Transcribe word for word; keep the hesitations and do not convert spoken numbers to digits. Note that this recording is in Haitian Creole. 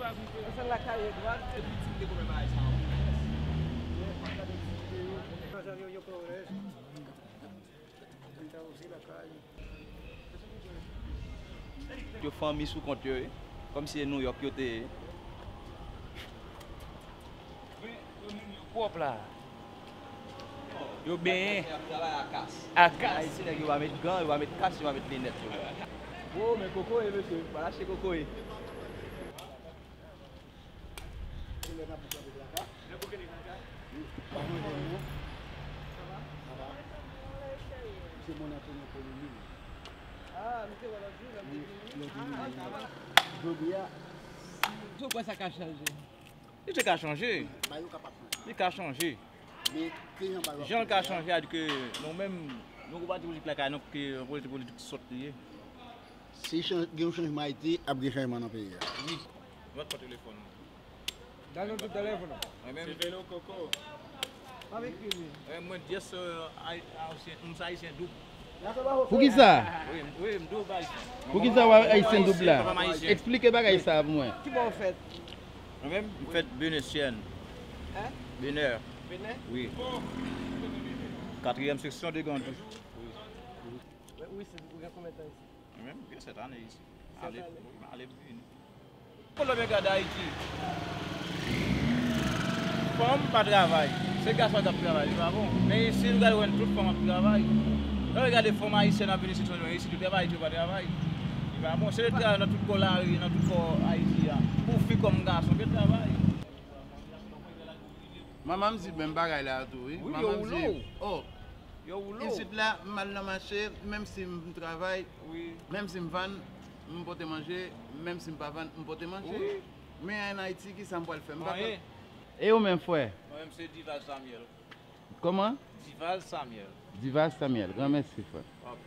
Esa lakay Edward. Yo fanmi sou kont yo, wi. Kòmsi se Nouyòk yo te ye. Yo menm yo pwòp la. Yo benyen. Travay a kas. A kas. Ayiti nèg yo pa met gan, yo pa met kas, yo pa met linèt yo. Wo, men kokoye, mesye, pa lache kokoye. Jodi a. Ou kwè sa ka chanje? Li te ka chanje. Li ka chanje. Jan l ka chanje a di ke nou menm, nou gon pati politik lakay nou ke yon pati politik sòt li ye. Si chan-, gen yon chanjman Ayiti, ap gen chanjman nan peyi a. Wi. Mwen pran telefòn. Dal nan tout telefòn. Mwen menm. Se velo koko. Pa vin kriye. Eh, mwen, yes, euh, ay-, ayisyen, m se ayisyen doub. Poukisa? Wi, m, wi, m doub ayisyen. Poukisa w ayisyen doub la? Papa m ayisyen. Eksplike bagay sa pou mwen. Ki bò w fèt? Mwen menm, m fèt Benè Syèn. Hein? Benè. Benè? Wi. Katriyèm seksyon de Gandou. Wi. Wi, se, ou gen konbyen tan isit? Mwen menm, m gen sèt ane isit. Sèt ane? Ale, ale m vini. Pwoblèm yo gade Ayiti. Fanm pa travay. Se gason k ap travay, li pa bon. Men isit, nou gade wè tout fanm ap travay. Lè w gade fanm ayisyèn ap vin isit, isit, yo travay, yo pa travay. Li pa bon. Se de travay nan tout kò lari, nan tout kò Ayiti a. Pou fi kòm gason, gen travay. Manman m di menm bagay la tou, wi. Wi, yo woulo w. Oh, yo woulo w. Isit la, m al nan mache, menm si m travay, wi, menm si m vann, m pote manje, menm si m pa vann, m pote manje. Wi. Men ann Ayiti, kisa m pral fè? M pa konn. Anyen. E ou menm, frè? Mwen menm, se Dival Samuel. Kòman? Dival Samuel. Dival Samuel. Granmèsi, frè. Ok.